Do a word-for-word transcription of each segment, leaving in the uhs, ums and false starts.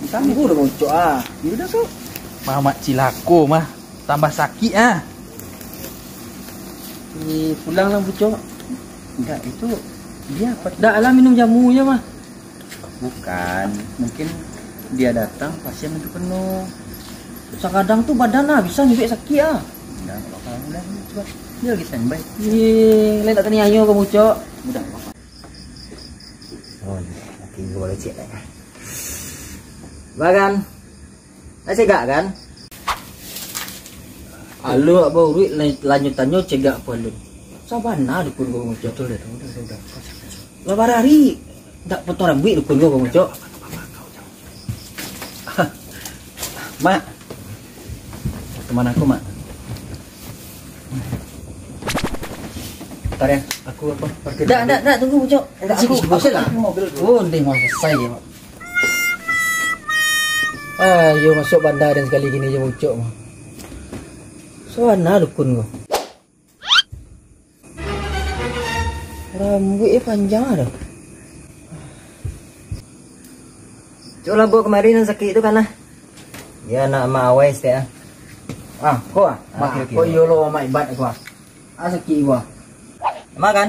Tangguh dah Ucok ah. Ya udah, Sok. Mamak cilako mah. Tambah sakik ah. Ni pulang lah, Ucok. Enggak, itu dia apa? Dak lah, minum jamu je mah. Bukan, mungkin dia datang pasien itu penuh. Sakadang tu badan ah bisa nyubek sakik ah. Udah, enggak apa-apa. Udah, coba. Dia lagi standby. Ye, lain tak taniayo kamu, Cok. Udah, enggak apa-apa. Oh, ni, laki gua lecek lah. Bagan. Nak cegak kan? Alun abah uruik, lanjutanyo cegak pulo. Sabana dukun gua, Ucok. Betul dah, udah, udah, udah. Lah barari dak potong rambuik dukun gua, Ucok. Mak. Teman aku, Mak. Bentar ya, aku apa, parkir dulu. Dak, dak, dak, tunggu, Ucok. Enggak, aku, aku, aku, aku mobil dulu. Oh, nanti mau selesai ya, Mak. Ayo masuk bandar dan sekali gini je Ucok mah. Sabana dukun ko. Rambuik eh panjang ado. Cok lah, bawa kemari nan sakik tu kan lah. Ya, nak mak awai sitek ah. Ah, ko ah. Ah, mak, oke, oke, ko mak. Iyo lo mak ibat ko ah. Ah, sakik ko ah. Mak kan?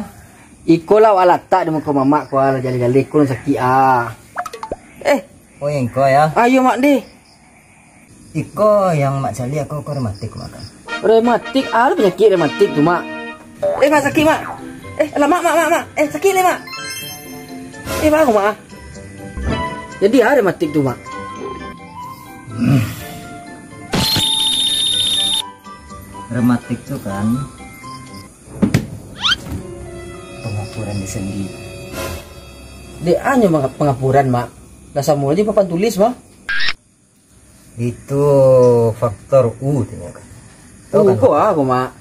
Iko lah awak latak di muko mamak ko ah, lah jaleh-jaleh ko sakik ah. Eh. Oh, yang ko ya? Ayo mak deh. Iko yang mak caliak ko, ko rematik, Mak, kan? Rematik? Ah, lo penyakik rematik tu, Mak. Eh, Mak, sakik, Mak. Eh, alah, Mak, Mak, Mak, Mak. Eh, sakik ni, Mak. Eh, bangun, Mak. Jadi, ah, rematik tu, Mak. Rematik tu kan pengapuran di sendi. Dek, hanyo manga-, pengapuran, Mak. Lah, samo aja papan tulis, Mak. Itu faktor U tu nyo kan. U ko apo, Mak?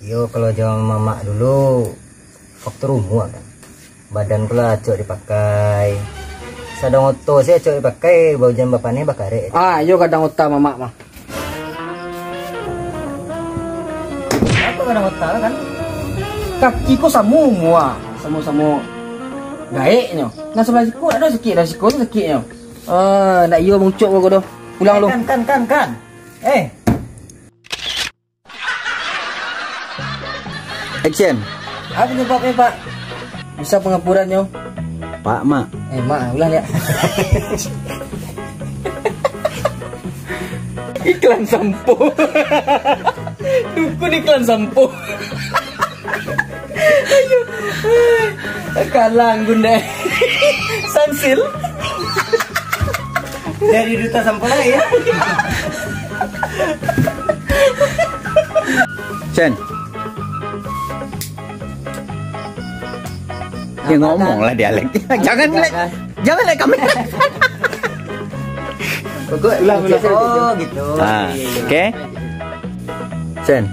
Iyo, kalau zaman mamak dulu, faktor umua kan. Badan ko lah acok dipakai. Sadang oto se acok dipakai, baujan bapaneh bakarek. Ah, iyo kadang ota mamak mah. Apo kadang ota lah kan? Kaki ko samo umua, samo-samo gaeknyo. Nah, sabalah siko ado sakik, sabalah siko tu sakiknyo. Ah, ndak iyo Ucok ko doh. Pulang lu. Kan, kan, kan, kan. Eh. Action. Apo penyebabnyo, Pak? Bisa pengapurannyo? Pak, Mak. Eh, Mak, ulang liak. Iklan sampo. Dukun iklan sampo. Ayo. Kalang gundai. Sansil. Dari duta sampo lai ya. Cen. Ya, ngomong lah dialek. Jangan lek, jangan lek kamera. Pokok ulang, ulang. Oh, gitu. Ah, oke. Cen.